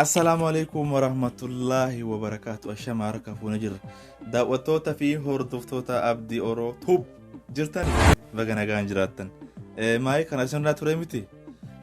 Assalaamu alaikum warahmatullaahi wabarakaatu. Ashama harka fuuna jirra. Daawwattoota fi hordoftoota Abdii Oroo Tube jirtan baga nagaan jiraattan. Maayii kana isinirraa ture miti?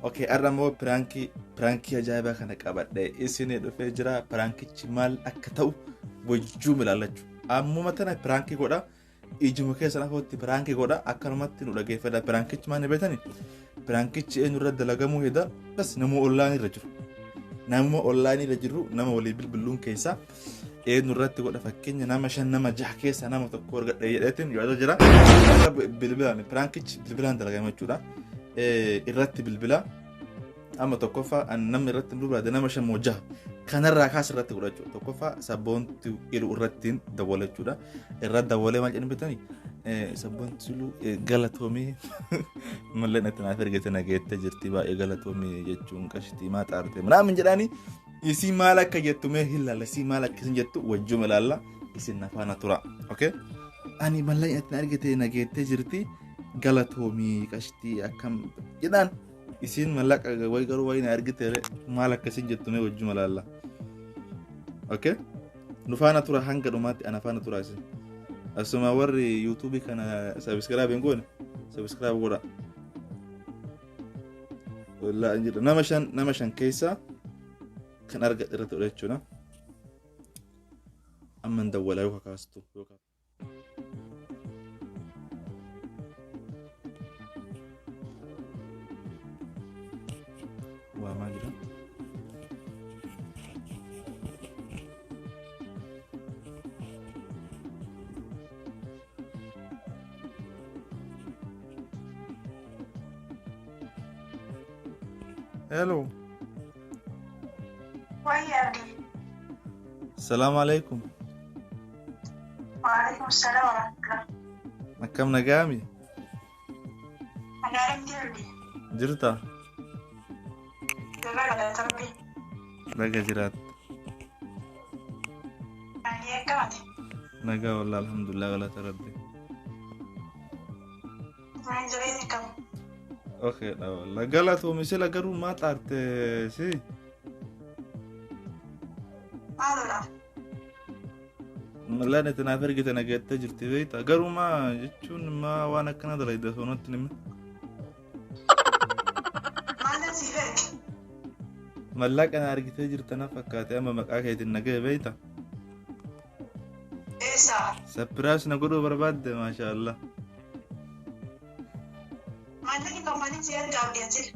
Okay, har'a immoo piraankii ajaa'ibaa kana qabadhe isinii dhufee jira. Piraankichi maal akka ta'u wajjuum ilaallachuu. Ammuma tana piraankii godha. Ijuma keessan afootti piraankii godha. Akkanumatti nu dhageeffadha. Piraankichi maal beektani? Piraankichi eenyurra dalagamuu heda? Bas nama ollaan irra jiru. Nama ollaan irra jiru nama walii bilbiluun keessaa eenyu irratti godha fakkeenya nama shan nama jaha keessaa nama tokko argadhe jedheetiin yaada jira. Bilbilaan piraankichi bilbilaan dalagama jechuudha. Irratti bilbila. Amma tokkoffaa namni irratti bilbilaate nama shan moo jaha kanarraa kaas irratti godha jechuudha. Tokkoffaa sabboontu ilu irratti dawwala jechuudha. Irratti dawwalee maal jedhan bitanii sabboontu ilu galatoomii malleen itti naaf ergite nageette jirti baay'ee galatoomii jechuun qashtii maa xaarte minaamin jedhaanii isii maal akka jettu mee hin laalla isii maal akka isin jettu wajjuma ilaalla isin na faana tura. Okay? Ani malleen itti na ergite nageette jirti galatoomii qashtii akkam jedhaan. Isiin mallaqa wayi garuu wayi na argite maal akkasiin jettu mee wajjuma laalla. Okay? Nu faana tura hanga dhumaatti ana faana tura isin. Asuma warri YouTube kana subscribe hin goone subscribe godha. Wallaahi hin jedhu nama shan keessaa kan argadhe irratti godha jechuudha. Amma hin dawwalaa yoo kakaastu. Waamaa jira. Hello. Wayyi Abdii. Salaamu alaikum. Waalaikum salaam warahmatullah. Akkam nagaami? Nagaatti Abdii. Jirta? Jala galata Rabbii. Baga jiraatte. Ani akkamati? Nagaa wallah alhamdulillah galata Rabbi. Naan jireenya akkam? Okay dha wallah galatoomi sila garuu maa xaarte si? Maalodha? Mallaan itti naaf ergite nageettee jirti beekta garuu maa jechuun maa waan akkana dalayda soonatti nime. Maalan siif erge? Mallaqa na argitee jirta na fakkaate amma maqaa keetiin nagee beekta. Eessaa? Sapiraas na godhuu barbaadde maasha Allah. Maallaqa kan maaliin si erga Abdii asir?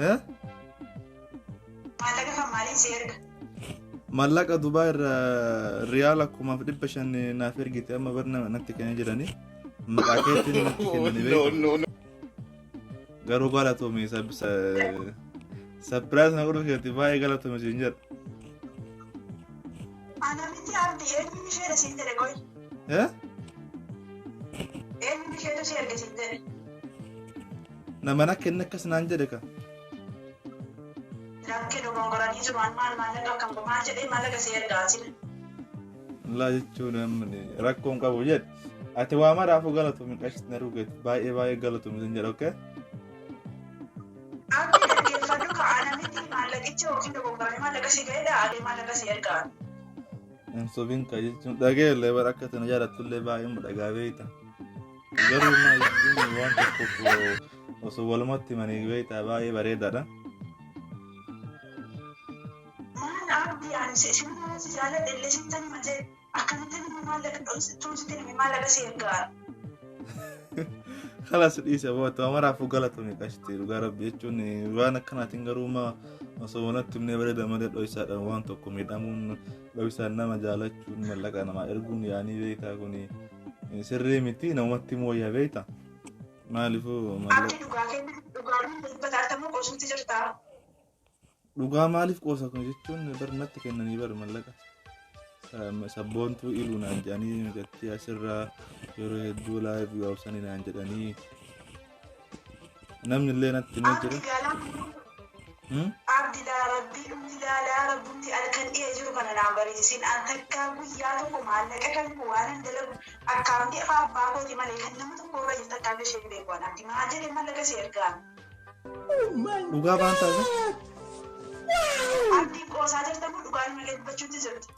Eh? Maallaqa kan maaliin si erga? Maallaqa Dubaay irraa riyaala 1500 naaf ergite amma barna natti kennee jiranii maqaa keetiin natti kennanii beekta. Garuu galatoomi sapiraas na godhuu keetti baay'ee galatoomi siin jedha. Ana miti Abdii, eenyuun isheedha siin jedhe qoy? Eh? Eenyuun isheetu si erge siin jedhe? Nama na kenne akkas naan jedhe ka. Rakkee dogongoranii jiru an maal maallaqa akkam maal jedhee maallaqa si ergaa asir. Laa jechuun namni rakkoon qabu jedhe. Ati waa maraafuu galatoomi qashti na rugeeti baay'ee baay'ee galatoomi siin jedha okay? Abdii dhaggeeffadhu ka ana miti maallaqicha yookiin dogongoranii maallaqa si ga'edha adee maallaqa si ergaa. Hin sobin ka jechuun dhageellee bara akka tana jaallattullee baay'ee dhagaa beekta. Garuu maal jechuun waan tokkoof osoo walumatti himanii beektaa baay'ee bareedaadha. Maal Abdii ani si si jaaladhe illee sittan hima jedhe akkamitti nama maallaqa tuun sitti hime maallaqa si ergaa. Kalas dhiise booda waa maraafuu galatoomi qashti dhugaa rabbi jechuun waan akkanaatiin garuu ma osoo walatti himnee bareeda malee dho'isaadhaan waan tokko miidhamuun dho'isaan nama jaalachuun mallaqa namaa erguun yaanii beektaa kun sirrii miti namumatti immoo wayyaa beektaa maaliifuu mallaqa. Abdii dhugaa kenna dhugaa dubbataarta moo qoosuutti jirtaa? Dhugaa maaliif qoosa kun jechuun bar natti kennanii bar mallaqa. Sabboontuu iluu naan jedhanii mijattii asirraa yeroo hedduu live gaabsanii naan jedhanii namni illee natti himee jira. Abdi laa rabbii dhumti laa laa rabbumti halkan dhi'ee jiru kana naan bariisisin an takkaa guyyaa tokko maallaqa kan waan an dalagu akkaawuntii afaa abbaa kooti malee kan nama tokko irra jiru takkaa gashee hin beeku an abdi maal jedhee maallaqa si ergaan. Dhugaa baan taate? Abdii qoosaa jirta. Dhugaan malee dubbachuutti jirti.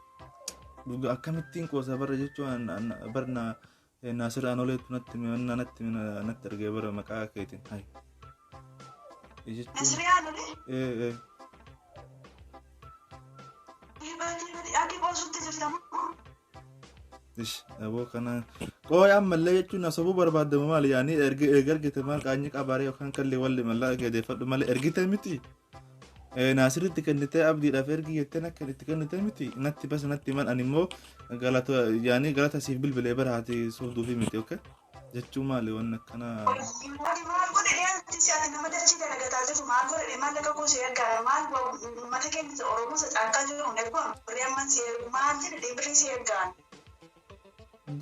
Dhuga akkamittiin qoosa bara jechuun barna Naasir Anoleetu natti natti natti ergee bara maqaa keetiin. Hai. Jechuun Nasrii Anolee ee ee dhiibatii ati qoosutti jirta moo? Ish aboo kana qooy ammallee jechuun na sobuu barbaadama maali yaani erga erga ergite maal qaanyi qabaaree yookaan kallee walli mallaqa kee deeffadhu malee ergite miti. Naasiritti kennitee abdiidhaaf ergi jettee akka itti kennite miti natti bas natti man ani immoo galata yaani galata siif bilbilee bara haati sobduufi miti, okay, jechuu maali waan akkanaa. Ati maal godhe ati si ati nama dachii dalagataa jirtu maal godhe maallaqa koo si ergaa maal uummata keenya Oromoo isa caakkaa jiru hin ergu birrii amman si ergu maal jedhe birrii si ergaan.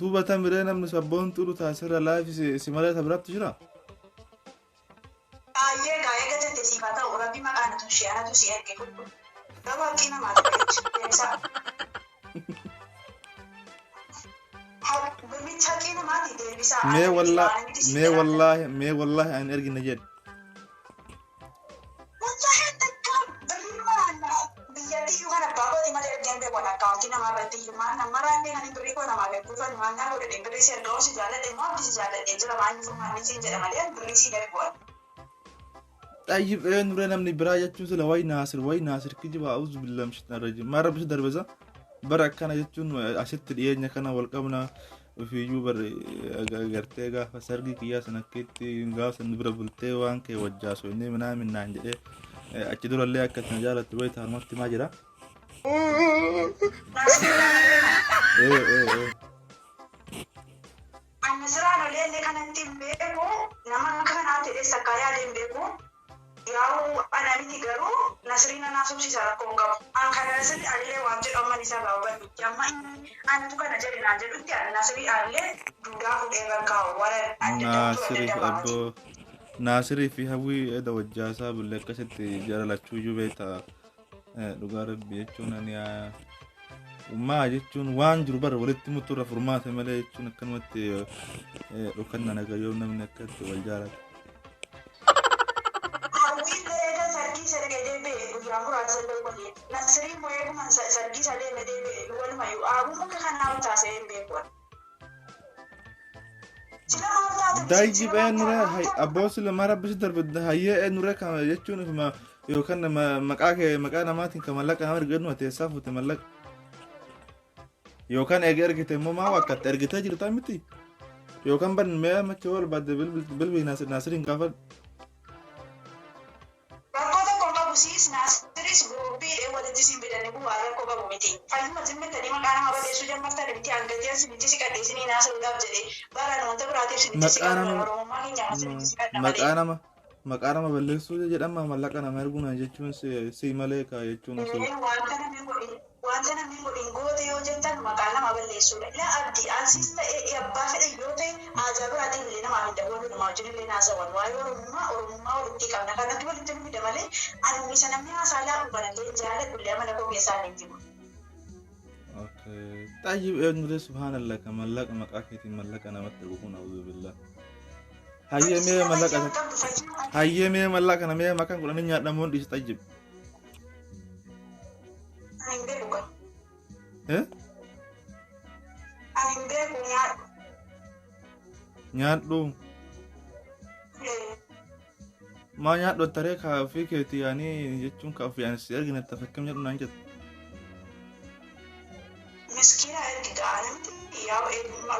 Duuba tamiree namni sabboontuu taasirra laafi si malee ta biraatti jira. Baay'ee gaa'ee gajjate siif haa ta'u rabbi maqaa natu ishee anatu si erge fudhu. Garuu haqqii namaati deebisaa. Birricha haqqii namaati deebisaa. Mee wallaahi mee wallaahi mee wallaahi ani ergina jedhe. Wallaahi takka birrii biyyatti iyyuu kan abbaa kooti malee ergeen beeku akkaawuntii namaa irratti iyyuu maal nama raallee kan birrii koo namaa erguufan maal naa godhadhe birrii si ergaa si jaalladhe immoo abdii si jaalladhe jira maal furmaanni siin jedha malee birrii si ergu. Xayyib nuree namni biraa jechuun sila way Naasir way Naasir kijiba auzu billahi min shaitaan rajim maal rabbi si darbesa bara akkana jechuun asitti dhiyeenya kana wal qabna ofiiyyuu bar gartee gaafa sargii kiyyaa sana akkitti gaafa san bira bultee waan kee wajjaasu inni minaa minnaan jedhee achi durallee akka itti na jaalattu beekta harmatti maa jira. Ee ee ee. Ani siraan olii kanatti hin beeku nama akka kanaa ta'e sakkaa yaadee hin beeku. Yaa'u ana miti garuu Nasriin anaa sobsiisa rakkoo hin qabu. An kana Nasrii allee waan jedhu amma isaa hubadhutti amma inni anatu kana jedhe naan jedhutti ani Nasrii allee duudaa fuudhee barkaa'u warra adda adda Naasirii fi abboo Naasirii fi hawwii eda wajjaasaa bulle akkasitti jaalalachuu iyyuu beekta dhugaa rabbi jechuun ani maa jechuun waan jiru bara walitti muturra furmaata malee jechuun akkanumatti dhukannaan agayyoo namni akkatti wal jaalatu. Hawwiin eega sargii isa dhaqee deebi'e guyyaa muraasa illee godhe. Nasriin immoo eeguma sargii isa deeme deebi'e walumayyuu aabuma akka kanaa taasisee hin beeku. Sila maal taate? Daayyi eenyure abboo sila maa rabbi si darbe hayyee eenyure kan jechuun ifuma yookaan maqaa kee maqaa namaatiin kan mallaqa nama ergadhu ati eessaa fuute mallaqa. Yookaan eega ergite immoo maa wakkatte ergitee jirtaa miti. Yookaan ban mee macha wal baadde bilbil Naasiriin gaafadhu. Rakkoo tokko hin qabu siis Naasiris guruppii walitti siin fidanii bu'aa rakkoo qabu miti. Fayyuma zimmatanii maqaa nama balleessuu jammartan miti hangatii sinitti si qadhee sinii naasuudhaaf jedhee baraan wanta biraatiif sinitti si Maqaa qadhu nama Oromummaa keenya sinitti si qadha malee. Maqaa nama balleessuu jedhama mallaqa nama erguuna jechuun si malee kaa jechuun osoo. Wanta namni godhin goote yoo jettan maqaa nama balleessuudha. Ilaa abdii ansiis ta'e abbaa fedhe yoo ta'e haajaa biraatiin illee namaaf hin dawwalu nama wajjin illee naasawan waa'ee Oromummaa Oromummaa walitti qabna kanatti walitti nu fida malee ani isa namni haasaa laafu kanallee jaalladhu illee amala koo keessaa hin jiru. Xayyib eenyulee subhaanallah kan mallaqa maqaa keetiin mallaqa namatti ergu kun auzu billah. Hayyee mee mallaqa hayyee mee mallaqa na mee maqaan kudhanii nyaadhamuun dhiisi xayyib. Ani hin beeku kan. Eh? Ani hin beeku nyaadhu. Nyaadhu. Maa nyaadhu taree kaa ofii keetii yaanii jechuun kaa ofii ani si ergine tafakkam jedhu naan jettu. Miskiina ergi ga'a namti yaa'u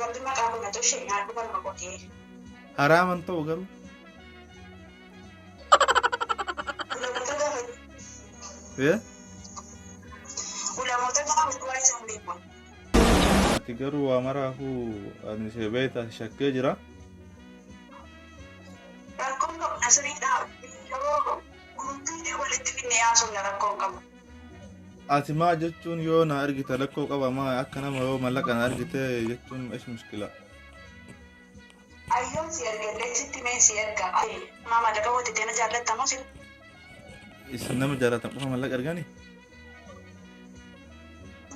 rabbi maqaa kun na tolche nyaadhu kan maqotee. Haraaman ta'u garuu. Ulamoota gaafadhu. Eh? Ulamoota gaafadhu waa isaan beeku. Ati garuu waa maraafuu ani si beekta shakkee jira. Rakkoon qabu Nasriidha. Yeroo guruppii walitti finnee haasofna rakkoon qabu. Ati maa jechuun yoo na argite rakkoo qaba maa akka nama yoo mallaqa na argite jechuun ish mushkila. Ayyoon si erga illee sitti mee si erga. Maa mallaqa hojjetee na jaallattamoo si Isin nama jaalatan qofa mallaqa ergani?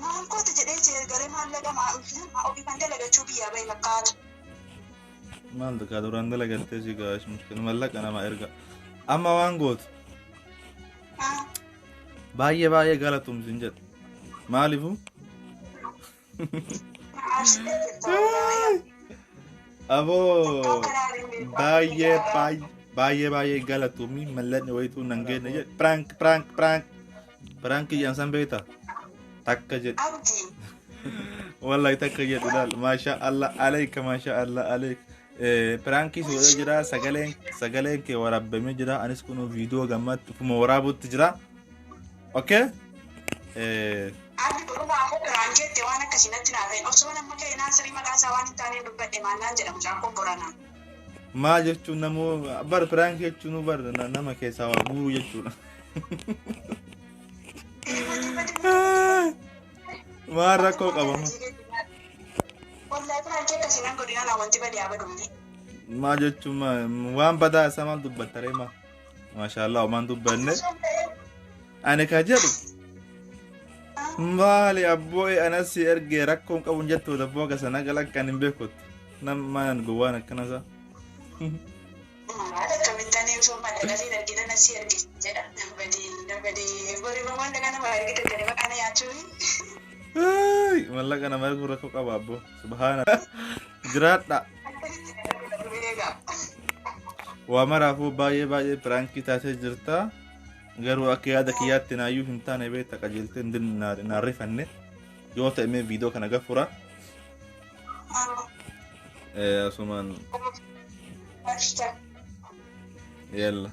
Maal kooti jedhee si ergaree maallaqa ofii kan dalagachuu biyyaa bahe fakkaata. Maal kaa duraan dalagattee si gaa ish mushkila mallaqa nama erga. Amma waan gootu baay'ee baay'ee galatum sin jedha. Maalifu? Aarsitee jirta wallaahi. Aboo Takkaa kanaan hin beeku. baay'ee baay'ee baay'ee galatoomii, mallaqni wayituu nan geenne jedhe. Prank, prank, prank, prank jedhan beekta takka jedhe. Abdii. Wallahi takka jedhu laal. Maasha Allah alayka, maasha Allah alayka. Prankii si godhee jira, sagaleen kee waraabamee jira. Anis kun viidiyoo gammatti ufuma waraabutti jira. Okay. Abdi, dhugumaa koo prank jette waan akkasii natti naa ta'e. Osoo nama ka'e naasirii maqaa isaa waan hin taane dubbadhe maannaan jedhamu mucaan kun Boranaa. Maa jechuun namoo bar prank jechuun bar nama keessaa waa guuruu jechuudha. Maal rakkoo qabama? Wallahi prank akkasii nan godhin, alaa wanti badii haa badumne. Maa jechuun waan badaa isaa maal dubbattaree maa? Maashaallah, waan dubbanne. Ani ka jedhu maali abboo, anas si ergee rakkoon qabu jettu dabboo gasa nagala kan hin beekutti. Nama gowwaan akkana isaa. Maal akkamittaan osoo maallaqa siin argina na si erge jedha. Badii badii borii maallaqa nama argite jedhee maqaa na nyaachuuni. Mallaqa nama erguu rakkoo qaba abboo. Subhaana. Jiraadha. Waa maraafuu baay'ee baay'ee prankii taatee jirta. Garuu akka yaada kiyyaatti naayyuu hin taane beekta, qajeeltee hin naan rifanne. Yoo ta'e mee viidiyoo kana gafura. Asumaan yalla.